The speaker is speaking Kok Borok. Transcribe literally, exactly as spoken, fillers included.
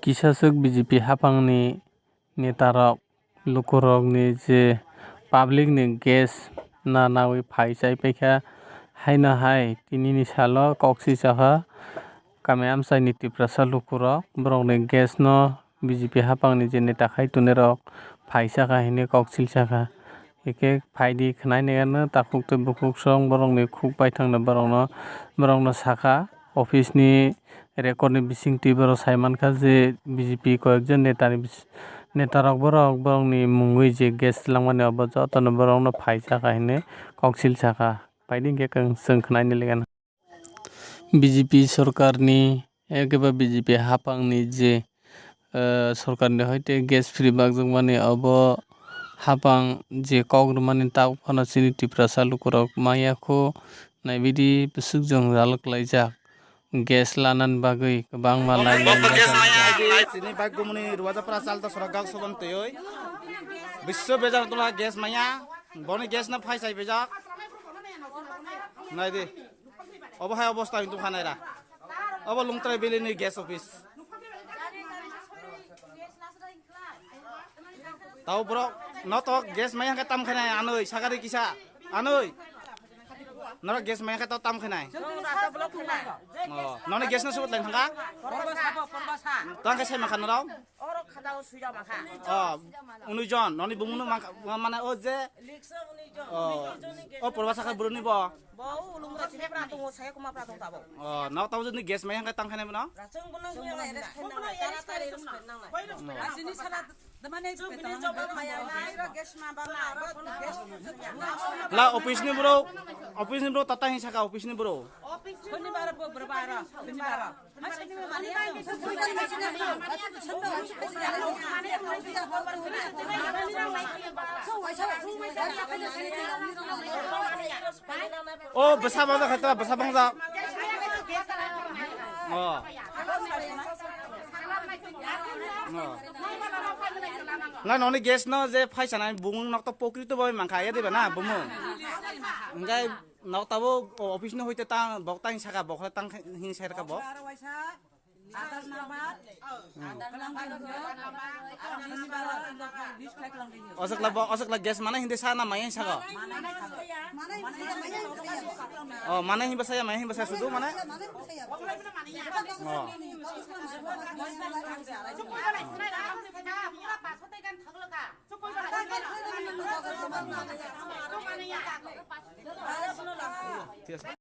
Kisaswk B J P haphangni netarok lukurokni je publicni gas na nawi phai chai paikha, haino hai tinini salo kok swi chakha kami amchaini Tiprasa lukurok, borokni gas no B J P haphangni je neta khai tongnai rok phai chakha hinwi kok sil chakha. Hikhe phaidi khwnai naiganw takhuk tei bukhuk song borokni khuk baithangno borokno, borokno sakha. Office ni record ni bisingtwi borok sai mankha je B J P koyekjon netani bis-, netarok borok borokni mungwi je gas langmani obo jotono borokno phai chakha hinwi kok sil sakha. Phaidi hinkhe chwng khwnai naiganw. B J P sorkarni, ekeba B J P haphangni je, eh, sorkarni hoite gas free bakjakmani, obo haphang je kok rwmani tabuk phano chini Tiprasa lukurok maya kho naibidi bwswk jwngjal klaijak. Gas lanani bagwi kwbangma line line bajak. Chini bagumuni Ruwajapra Chalta Sora Gak Sobon twiwi. Biswa bejak tola gas maya. Boni gas no phai chai bejak. Naidi. Obo hai obosta hintu phanai ra. Obo Lungtrai Valley ni gas office. Tau borok no to gas maya hwnkhe tam khainai anoi sagari kisa anoi. Norok gas maya khe to tam khainai. Oh, noni gas no subut lain thangka? Tang khe sai mankha norok? Oh, unui jon noni bumung no mankha, mane o je. Oh, o porba sakha buruni bo. Bo ulung ba sini pra tongo, saya kuma pra tong tabo. Oh, nok tabo jodi gas maya hwnkhe tang khainai bono? Chwng bono arrest khainai, taratari arrest khainai. Asini sara damane chwng bini jawab maya nai, gas ma ba na, gas. La office ni bro, office ni bro tata hin saka office ni bro. Shonibar bo bro ba ro, shonibar. O bwsa bangja khaita bwsa bangja. O. O. Na noni gas no je phai sanai bumung nok to pokri to bai mankha ya diba na bumung. Engkai nok tabo office no hoite tang bok tang saka bok tang hin sai ka bok. Osokla bo, osokla gas mana hindi sana maya saka. O mana hindi saya, maya hindi saya sudu mana. O. Thik ase.